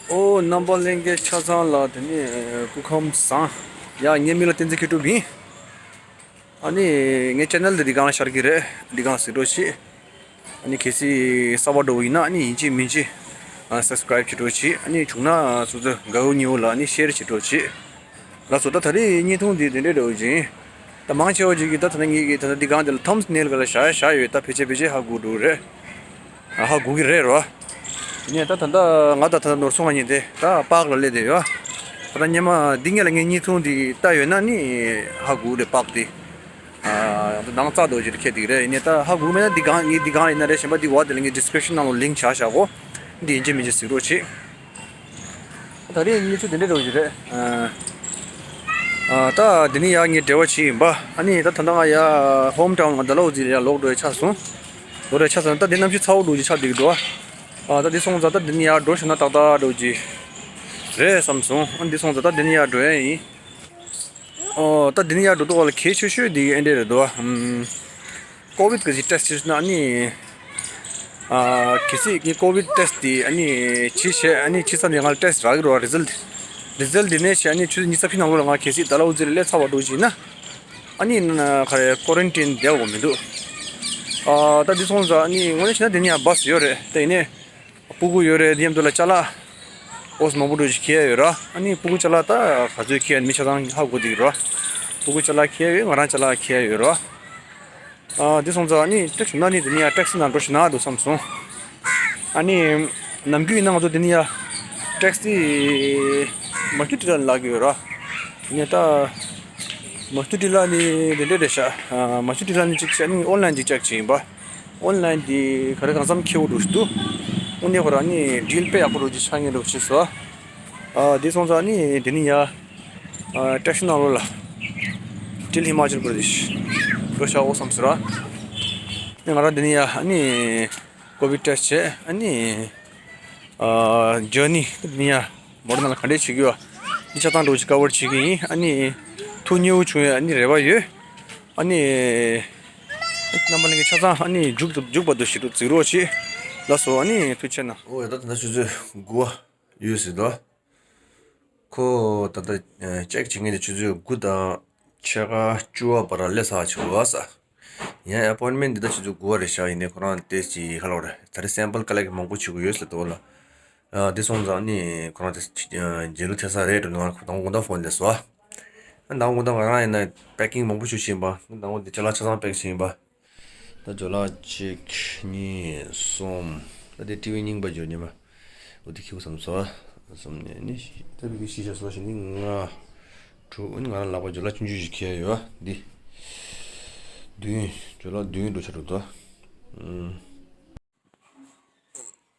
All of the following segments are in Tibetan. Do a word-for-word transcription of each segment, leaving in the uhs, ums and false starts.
ཨོ། རྣམ་པ་ལྷན་རྒྱས་ཆ་ཚང་ལ་དེ་ནས་སྐུ་ཁམས་བཟང་། ཡ། ངའི་མིང་ལ་བསྟན་འཛིན་མཁས་གྲུབ་ཡིན། ཨ་ནི་ངའི་ཆེ་ནལ་འདི་འདི་སྒང་ལ་ཤར་གི་རེད། འདི་སྒང་གཟིགས་རོགས་བྱེད། ཨ་ནི་གལ་སྲིད་གསར་པ་འདྲ་བོ་ཡིན་ན་ཨ་ནི་ཡིན་གཅིག་མིན་གཅིག་ཨ་སབ་སི་ཀ་རེབ་བྱེད་རོགས་བྱེད། ཨ་ནི་བྱུང་ན་སོ་སོ་དགའ་བོ་ཉེ་བོ་ལ་ཨ་ནི་ཤེར་བྱེད་རོགས་བྱེད། ལགས་སོ། ད་ད་རེས་བརྙན་ཐུང་འདི་དེ་འདྲས་འདྲ་བོ་ཅིག་ཡིན། ད་མང་ཆེ་བ་ཅིག་གིས་ད་ད་ལྟ་ངེད་ཀྱི་ད་ལྟ་འདི་སྒང་འདི་ལ་ཐམ་སི་ནེལ་ག་ལ་བཞག་བཞག་ཡོད། ད་ཕལ་ཆེར་ཕལ་ཆེར་ཧ་གོ་འགྲོ་གི་རེད། ཧ་གོ་གི་རེད་རོ། ཡིན་ནའི་ད་ད་ལྟ་ང་ད་ད་ལྟ་ནོར་སོང་ང་ཉིན་དེ་ད་པཱག་ལ་སླེབས་བསྡད་ཡོད། ད་ལྟ་སྔོན་མ་འདི་སྔོན་ལ་ངས་བརྙན་ཐུང་འདི་བལྟས་ཡོད་ན་ནི་ཧ་གོ་གི་རེད། པཱག་འདི་ཨ་ད་ནང་རྩ་རྡོ་རྗེ་རུ་ཁེལ་བསྡད་ཀྱི་རེད། ཡིན་ནའི་ད་ཧ་གོ་མེད་ན་འདི་སྒང་ངས་འདི་སྒང་ཡིན་ན་རེད། གཞན་པ་འདི་འོག་དེ་ལ་ངས་ཌི་སི་ཀི་རིབ་ཤན་ནང་ལ་ལིང་ཀི་བཞག་བཞག་གོ། འདི་ཡིན་གཅིག་མིན་གཅིག་གཟིགས་རོགས་བྱེད། ད་རེས་གནས་ཚུལ་དེ་འདྲ་འདྲ་བོ་ཞིག་རེད། ཨ་ད་འདི་ནས་ཡར་ངས་འགྲེལ་བ་བྱེད་ཡིན་པ། ཨ་ནི་ད་ད་ལྟ་ང་ཡར་ཧོམ་ཊའུན་ང་ཌལ་ཧོ་ཟི་ལ་ཡར་ལོག་འགྲོ་ཡ་ཆགས་སོང་། ལོག་འགྲོ་ཡ་ཆགས་སོང་། ད་འདི་གནམ་གཤིས་ཚ་བོ་འདྲ་བོ་ཞིག་ཆགས་བསྡད་ཀྱི་འདུག་ཨ་ད་འདི་སོང་ཙང་ད་འདི་ནས་ཡར་འགྲོ་ཤེས་ན་ཏག་ཏག་འདྲ་བོ་ཅིག་རེད་བསམ་སོང་། ཨ་འདི་སོང་ཙང་ད་འདི་ནས་ཡར་འགྲོ་ཡ་ཡིན། ཨོ། ད་འདི་ནས་ཡར་འགྲོ་དུས་ལ་གལ་ཆེ་ཤོས་འདི་ཨེ་འདྲ་རེད་འདུག་ཨམ། ཀོ་བིད་གི་ཅིག་ཊེ་སི་ཊི་བྱས་ན་ནི། ཨ་གལ་སྲིད་ངས་ཀོ་བིད་ཊེ་སི་ཊི་འདི་ཨ་ནི་བྱས་བྱས་ཨ་ནི་ཕྱི་ས་ནས་ང་ལ་ཊེ་སི་ཊི་རག་གི་རེད་བ། རི་ཛལ་ཊི། རི་ཛལ་ཊི་འདི་ནས་བྱས་ཨ་ནི་ཆུ་ཚོད་ཉི་ཤུ་རྩ་བཞི་ནང་ལོགས་ལ་ང་གལ་སྲིད་ཌལ་ཧོ་ཟི་ལ་སླེབས་ཚར་བ་འདྲ་བོ་ཅིག་ཡིན་ན། ཨ་ནི་ན་ག་རེ་ཀོ་རན་ཊིན་བསྡད་དགོས་མི་འདུག་ཨ་ད་འདི་སོང་ཙང་ཨ་ནི་དངོས་གནས་བྱས་ན་འདི་ནས་ཡར་བྷ་སི་ཡོད་རེད། ད་ཡིན་ནའི། སྤུ་གུ་ཡོད་རེད། འདི་མཉམ་དུ་ལ་ཅ་ལག་ཨོ་ཙམ་མང་པོ་འདྲ་བོ་ཞིག་འཁྱེར་ཡ་ཡོད་ར། ཨ་ནི་སྤུ་གུ་ཅ་ལག་ད་ག་ཚོད་འཁྱེར་ཡ་མི་ཆ་ཚང་ཧ་གོ་བསྡད་ཀྱི་ར། སྤུ་གུ་ཅ་ལག་འཁྱེར་ཡ་ཡོད། ང་རང་ཅ་ལག་འཁྱེར་ཡ་ཡོད་ར། ཨ་འདི་སོང་ཙང་ཨ་ནི་ཊེ་སི་ཊི་བྱུང་ན་ནི་འདི་ནས་ཡར་ཊེག་སི་ནང་འགྲོ་ཤེས་ན་འདུག་བསམ་སོང་། ཨ་ནི་ནམ་རྒྱུན་ཡིན་ན་ང་ཚོ་འདི་ནས་ཡར་ཊེག་སི་མ་ཁྱུ་ཊི་ལ་ལབ་ཀྱི་ཡོད་ར། ཡིན་ནའི་ད་མ་ཁྱུ་ཊི་ལ་ནི་འདི་འདྲ་རེད་ཤག་ཨ་མ་ཁྱུ་ཊི་ལ་ནི་གཅིག་བྱས་ནི་ཨོན་ལན་གཅིག་ཅེག་བྱས་ཡིན་པ། ཨོན་ལན་དེ་ག་རེ་གང་འཚམ་ཁེ་པོ་འདྲ་བོ་ཞིག་འདུག་དངོས་གནས་ཁོ་རང་ནི་ཌིལ་དཔེ་ཡག་པོ་འདྲ་བོ་ཅིག་ཆགས་ངེས་འདྲ་བོ་ཅིག་སོ། ཨ་དེ་སོང་ཙང་ནི་དེ་ནི་ཡ་ཨ་ཊེག་སི་ནང་ལོགས་ལ་ཊིལ་ཧི་མ་ཅལ་པར་དེཤ་འགྲོ་བཞག་འོ་བསམ་ཟེར་བ། ང་རང་དེ་ནི་ཡ་ཨ་ནི་ཀོ་བིད་ཊེག་སི་བྱས། ཨ་ནི་ཨ་ཇར་ནི་དེ་ནི་ཡ་མོ་ཌར་ན་ལ་ག་འདྲས་བྱེད་དགོས་པ་འདི་ཆ་ཚང་འདྲ་བོ་ཅིག་ཀ་བར་བྱེད་ཀྱི་ཡིན། ཨ་ནི་ཐུགས་མཉེས་པོ་བྱུང་བའི་ཨ་ནི་རེ་བ་ཡོད། ཨ་ནི། རྣམ་པ་ལྷན་རྒྱས་ཆ་ཚང་ཨ་ནི་མཇུག་ཏུ་མཇུག་བར་དུ་ཞིག་ཏུ་གཟིགས་རོགས་བྱེད། ལགས་སོ། ཨ་ནི་ཐུགས་རྗེ་གནང་། ཨོ་ཡ། ད་ད་ལྟ་ཆུ་ཚོད་དགུ་པ་ཡོད་ཟེར་འདུག་ཁོ་ད་ལྟ་ཅེག་བྱེད་མཁན་དེ་ཆུ་ཚོད་དགུ་དང་ཕྱེད་ཀ་བཅུ་པ་བར་ལ་སླེབས་ཚར་བྱུང་བ་ས། ཡང་ཨེ་པོའིན་མེན་འདི་ད་ཆུ་ཚོད་དགུ་པ་རེད་ཤག་ཡིན་ནའི་ཁོ་རང་དེ་ཅི་ཧ་ལོ་རེད། ད་རེས་སེམ་པལ་ཀ་ལེག་མང་པོ་བྱེད་དགོས་ཡོད་ཟེར་འདུག་ལ། ཨ་དེ་སོང་ཙང་ནི་ཁོ་རང་དེ་རྗེས་ལུས་ཐེབས་ས་རེད་འགྲོ། ང་དང་དགོང་དག་ཕོན་སླེབས་སོང་། ཨ་དང་དགོང་དག་ང་རང་ཡིན་ན་པེ་ཀིང་མང་པོ་ཞིག་བྱས་ཡིན་པ། ང་དང་དགོང་དེ་ཅ་ལག་ཆ་ཚང་པེག་བྱས་ཡིན་པ། ད་ཇོ་ལགས་གཅིག་གཉིས་གསུམ། ད་དེ་ཊི་ཝི་རྙིང་པ་འཇོག་ཉེ་མ། འོ་དེ་ཁྱེར་བསམ་སོང་། གསུམ་ནས་ནི་ད་བི་བི་སི་བྱས་སོང་ཞིག་ནི་ལྔ། དྲུག་ནི་ང་རང་ལག་པ་ཇོ་ལགས་ཆུང་ཆུང་ཞིག་ཁྱེར་ཡོད་འདི། བདུན། ཇོ་ལགས་བདུན་འགྲོ་ཆ་འགྲོ་དོ། ཨུམ།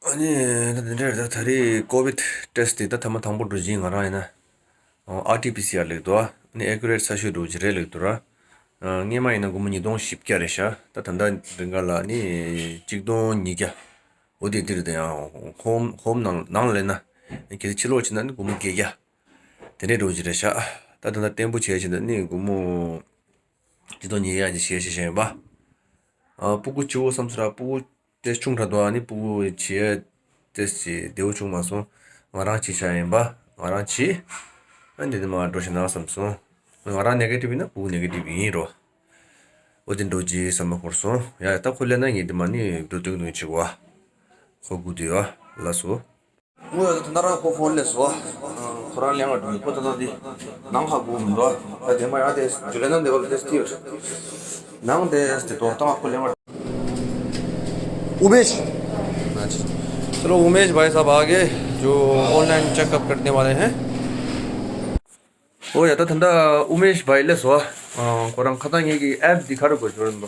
ཨ་ནི་ད་དེ་འདྲ་རེད། ད་ད་རེས་ཀོ་བིད་ཊེ་སི་ཊི་དེ་ད་ཐེངས་མ་དང་པོ་འགྲོ་བཞིན་ང་རང་ཡིན་ན་ཨར་ཊི་པི་སི་ཨར་ལབ་འདུག་ཨ་ནི་ཨེ་ཀུ་རེ་ཊི་ཚ་ཤོས་འགྲོ་གི་རེད་ལབ་འདུག་ར། ཨ་སྔོན་མ་ཡིན་ན་སྒོར་མོ་ཉིས་སྟོང་བཞི་བརྒྱ་རེད་ཤག་ད་ད་ལྟ་འདི་ག་ལ་ནི་གཅིག་སྟོང་ཉིས་བརྒྱ། འོ་དེ་དེ་རེད། ད་ཡང་ཧོམ་ཧོམ་ནང་ནང་ལ་སླེབས་ན་གལ་སྲིད་ཕྱིར་ལོག་བྱས་ན་ནི་སྒོར་མོ་བརྒྱད་བརྒྱ་དེ་འདྲས་འགྲོ་གི་རེད་ཤག་ད་ད་ལྟ་བརྟན་པོ་བྱས་བྱས་ན་ནི་སྒོར་མོ་གཅིག་སྟོང་ཉིས་བརྒྱ་ཅིག་བྱས་བྱས་བྱས་ཡིན་པ། ཨ་སྤུ་གུ་བྱིའོ་བསམ་ཚུལ་ར། སྤུ་གུ་དེ་ཆུང་དྲགས་འདུག་ཨ་ནི་སྤུ་གུ་བྱེད་ཡས་དེ་ཅི་བདེ་བོ་བྱུང་མ་སོང་། ང་རང་བྱེད་བྱ་ཡིན་པ། ང་རང་བྱེད། ཨ་འདི་ནི་མ་འགྲོ་ཤེས་ན་བསམ་སོང་། ང་རང་ནེ་གེ་ཊིབ་ཡིན་ན་སྤུ་གུ་ནེ་གེ་ཊིབ་ཡིན་རོ། འོ་དེ་འགྲོ་རྗེས་བསམ་བློ་འཁོར་སོང་། ཡ་ད་ཁོ་སླེབས་ན་ངས་འདི་མ་ནི་འགྲོ་སྟོན་སྟོན་བྱེད་གོ། ཨ་ཁོ་སྒུག་བསྡད་ཡོད། ལགས་སོ། དངོས་ཡོད་ད་ན་རང་ཁོ་ཕོན་སླེབས་སོང་། ཁོ་རང་ལེན་ག་འགྲོ་ཡིན། ཁོ་ད་ལྟ་འདི་ནང་ཧ་གོ་མི་འདུག་ད་དེ་མ་ཡང་དེ་ཇུ་ལེ་ནང་དེ་བ་ལ་དེ་སྟི་ཡོད། ནང་དེ་དེ་དོ་ད་ང་ཁོ་ལེན་ག། उमेश। चलो, उमेश भाई साहब आ गए, जो ऑनलाइन चेकअप करने वाले हैं। ཨོ་ཡ། ད་ད་ལྟ་ཨུ་མེཤ་བྷའི་སླེབས་སོང་། ཨ་ཁོ་རང་ཁ་སང་ངེད་ཀྱི་ཨེབ་འདི་ག་རེ་དགོས་ཞོར་འདུག་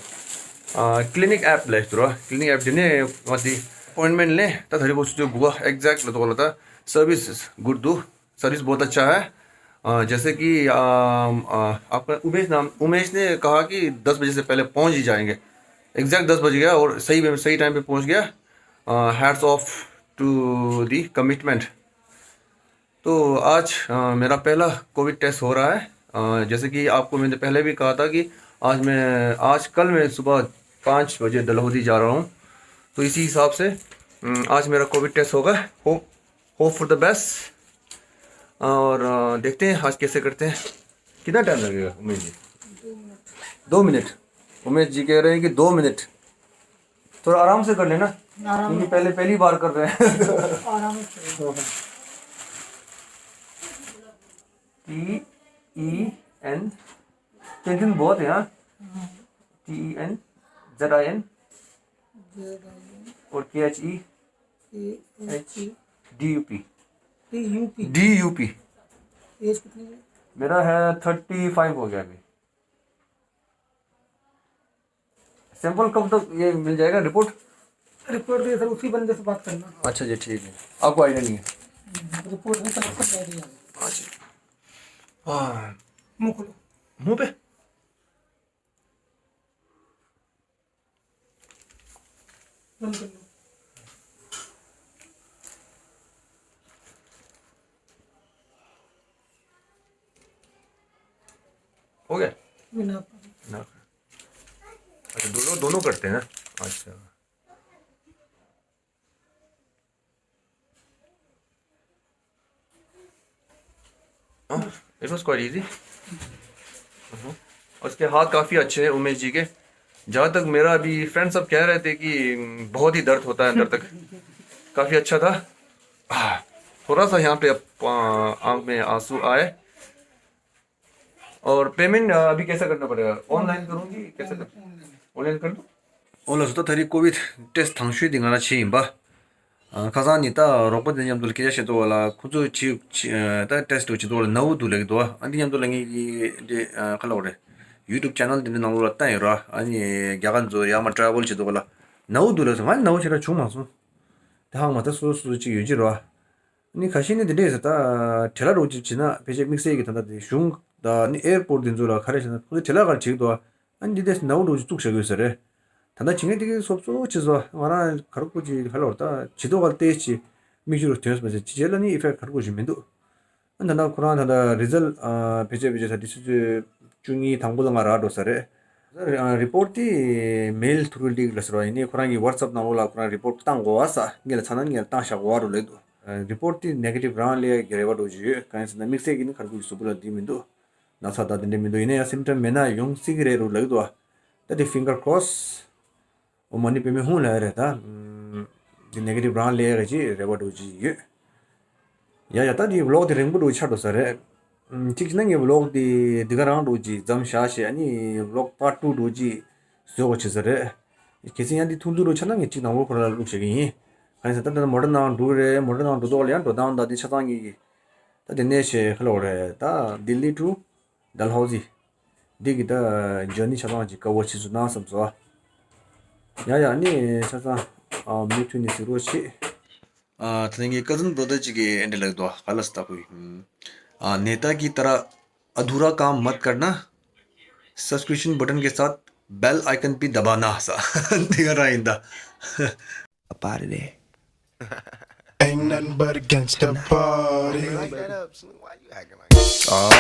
ཨ་ཀི་ལི་ནིག་ཨེབ་ལས་ཞུ་ར། ཀི་ལི་ནིག་ཨེབ་འདི་ནས་ང་འདི་ཨ་པོའིན་མེན་ལེན། ད་ད་རེས་ཁོ་ཆུ་ཚོད་དགུ་པ་ཨེག་ཛེག་ལ་དོག་ལ་ད་सर्विस गुड दो। सर्विस बहुत अच्छा है। अ, जैसे कि, अ, अ, आपका उमेश नाम, उमेश ने कहा कि दस बजे से पहले पहुंच ही जाएंगे। एग्जैक्ट दस बज गया और सही, सही टाइम पे पहुंच गया। अ, hats off to the commitment। तो आज, अ, मेरा पहला कोविड टेस्ट हो रहा है। अ, जैसे कि आपको मैंने पहले भी कहा था कि आज मैं, आज, कल मैं सुबह पाँच बजे डलहौजी जा रहा हूँ। तो इसी हिसाब से, अम, आज मेरा कोविड टेस्ट होगा। हो-, Hope for the best। और अ, देखते हैं आज कैसे करते हैं। कितना टाइम लगेगा उमेश जी? दो मिनट। उमेश जी कह रहे हैं कि दो मिनट। थोड़ा आराम से कर लेना। आराम क्योंकि से। पहले पहली बार कर रहे हैं। आराम से। T E N. टेंशन बहुत है। हाँ। T E N Z I N. और K H E. H D U P. D U P. D U P. Age कितनी है? मेरा है थर्टी फाइव हो गया अभी। सैंपल कब तक ये मिल जाएगा रिपोर्ट? रिपोर्ट ये सर उसी बंदे से बात करना। अच्छा जी, ठीक है। आपको आइडिया नहीं है? रिपोर्ट में कलेक्शन कर दिया। अच्छा। हाँ। मुंह खोलो। मुंह पे। बंद कर लो। हो गया। बिना। ना। अच्छा, दोनों दोनों करते हैं ना। अच्छा। हाँ, it was quite easy। हम्म। और उसके हाथ काफ़ी अच्छे हैं उमेश जी के। जहाँ तक मेरा अभी फ्रेंड सब कह रहे थे कि बहुत ही दर्द होता है अंदर तक। काफ़ी अच्छा था। आह, थोड़ा सा यहाँ पे अप- आ, आँख में आंसू आए। और पेमेंट अभी कैसा करना पड़ेगा? ऑनलाइन करूँगी, कैसे कर? ऑनलाइन कर दो। ཨོ་ལགས་སོ། ད་ད་རེས་ཀོ་བིད་ཊེ་སི་ཊི་དང་ཤོས་དེ་ང་རང་བྱས་ཡིན་པ། ཨ། ཁ་སང་ནི་ད་རོགས་པ་དེ་མཉམ་དུ་ལ་སྐད་ཆ་བཤད་དོ་ལ། ཁོ་ཚོས་ཅིག་ཅིག་ཨ། ད་ཊེ་སི་ཊི་བྱེད་དོ་ལ་ནཝ་འདུག་ལབ་ཀྱི་འདུག་ཨ་འདི་མཉམ་དུ་ལ་ངས་ཀྱི་འདི་ཨ། ག་ལབ་དགོས་རེད། ཡུ་ཊུབ་ཅེ་ནལ་དེ་འདྲའི་ནང་ལོགས་ལ་བཏང་ཡོད་ར། ཨ་ནི་རྒྱ་གར་ཚོ་ཡར་མར་ཊ་རེ་ཝལ་བྱེད་དོ་ལ་ནཝ་འདུག་ལབ་སོང་། ང་ནི་ནཝ་ཞེ་དྲག་བྱུང་མ་སོང་། དེ་ཧང་མ་ད་སོ་སོ་ཅིག་ཡོད་ཀྱི་ར། ཨ་ནི་ཁ་ཤས་ནི་དེ་འདྲས་ཟེར། ད་བྲེལ་བ་འདྲ་བོ་ཅིག་བྱེད་ན་ཕལ་ཆེར་དམིགས་བསལ་གྱི་ད་ལྟ་དེ་གཞུང་ད་ནི་ཨེར་པོར་ཊི་དེ་ཚོ་ལ་ག་རེ་བྱེད་ན་ཁོ་ཚོ་བྲེལ་བ་ག་རེ་བྱེད་ཀྱི་འདུག་ཨ། ཨ་ནི་འདི་ལྟས་ནཝ་འདྲ་བོ་ཅིག་བཙུགས་བཞག་གི་ཡོད་ས་རེད། ད་ལྟ་བྱེད་མཁན་དེ་གའི་སོབ་སོབ་བྱས་སོང་། ང་རང་ག་རེ་ཁོ་ཅིག་ཧ་ལོར་ད་བྱེད་དོ་ག་ལ་ཏོག་ཙམ་མིག་ཆུ་རུ་ཐོན་སོང་བ་ཟེར། ཅི་བྱེད་ལ་ནི་ཨི་ཕེག་ག་རེ་ཁོ་ཅིག་མི་འདུག་ཨ་ད་ལྟ་ཁོ་རང་ད་ལྟ་རི་ཛལ་ཨ་ཕལ་ཆེར་ཕལ་ཆེར་ད་དེ་ཆུ་ཚོད་བཅུ་གཉིས་དང་པོ་ལ་ང་རག་འགྲོ་ས་རེད། ཨ་རི་པོར་ཊི་དེ་མེལ་ཐུག་གི་འགྲིག་ལ་ཟེར་བ་ཡིན་ནི། ཁོ་རང་གི་ཝ་ཊི་སེབ་ནང་ལོགས་ལ་ཁོ་རང་རི་པོར་ཊི་བཏང་དགོས་པ་ས་ངེད་ལ་ཚ་ན་ངེད་ལ་བཏང་བཞག་དགོས་པ་རུ་ལབ་འདུག་ཨ་རི་པོར་ཊི་དེ་ནེ་གེ་ཊིབ་རང་སླེབས་ཡག་གི་རེ་བ་འདྲ་བོ་ཅིག་ཡོད། གང་ཡིན་ཟེར་ན་དམིགས་བསལ་གྱི་ནི་ག་རེ་ཁོ་གི་གཟུགས་པོ་ལ་འདི་མི་འདུག་ན་ཚ་དང་དེ་འདྲ་མི་འདུག་ཡིན་ན་ཡང་སིམ་ཊམ་མེད་ན་ཡོང་སྲིད་ཀྱི་རེད་རུ་ལབ་ཀྱི་འདུག་ད་དེ་ཕིང་གར་ཀོ་རོ་སི། འོ་མ་ནི་བུད་མེད་ཧུང་ལ་ཡ་རེད་ད། འདི་ནེ་གེ་ཊིབ་རང་སླེབས་ཡག་གི་རེ་བ་འདྲ་བོ་ཅིག་ཡོད། ཡ་ཡ། ད་འདི་ཝི་ལོག་དེ་རིང་པོ་འདྲ་བོ་ཆགས་འགྲོ་ས་རེད། ཨམ། གཅིག་བྱས་ན་ངའི་ཝི་ལོག་དེ་འདི་ག་རང་འདྲ་བོ་ཅིག་མཚམས་བཞག་བྱས། ཨ་ནི་ཝི་ལོག་པར་ཊི་ཊུ་འདྲ་བོ་ཅིག་བཟོ་དགོས་བྱེད་ས་རེད། གལ་སྲིད་ཡང་འདི་ཐུང་ཐུང་འདྲ་བོ་ཆགས་ན་ངས་གཅིག་དང་པོ་ཁོ་རང་ལ་བླུགས་བཞག་གི་ཡིན། གང་ཡིན་ཟེར་ན་ད་ལྟ་མོ་ཊ་ནང་འགྲོ་གི་རེད། མོ་ཊ་ནང་འགྲོ་ཐོག་ལ་ཡང་འགྲོ་སྟངས་དང་དེ་ཆ་ཚང་གཉིས་ཀྱི། ད་དེ་ནས་བྱས་ག་ལབ་དགོས་རེད། ད་ལྡི་ལི་ཊུ་ཌལ་ཧོ་ཟི། འདི་གི་ད་ཇར་ནི་ཆ་ཚང་ཅིག་དཀའ་བ་ཆེ་སུ་གནང་བསམ་སོང་། ཡ་ཡ། ནི་ཆ་ཚང་ཨ་མུ་མཐུད་ནས་གཟིགས་རོགས་བྱེད། ཨ། ད་ངའི་ཀ་ཛིན་བྷར་ད་ཅིག་གིས་འདི་འདྲ་ལབ་འདུག་ག་ལབ་སྟེ་ད་ཁོས། ཨ། नेता की तरह अधूरा काम मत करना, सब्सक्रिप्शन बटन के साथ बेल आइकन भी दबाना ས། འདི་ག་རང་ཡིན་ད། Up out of there. Ain't nothing but a gangsta party. Why you acting like that?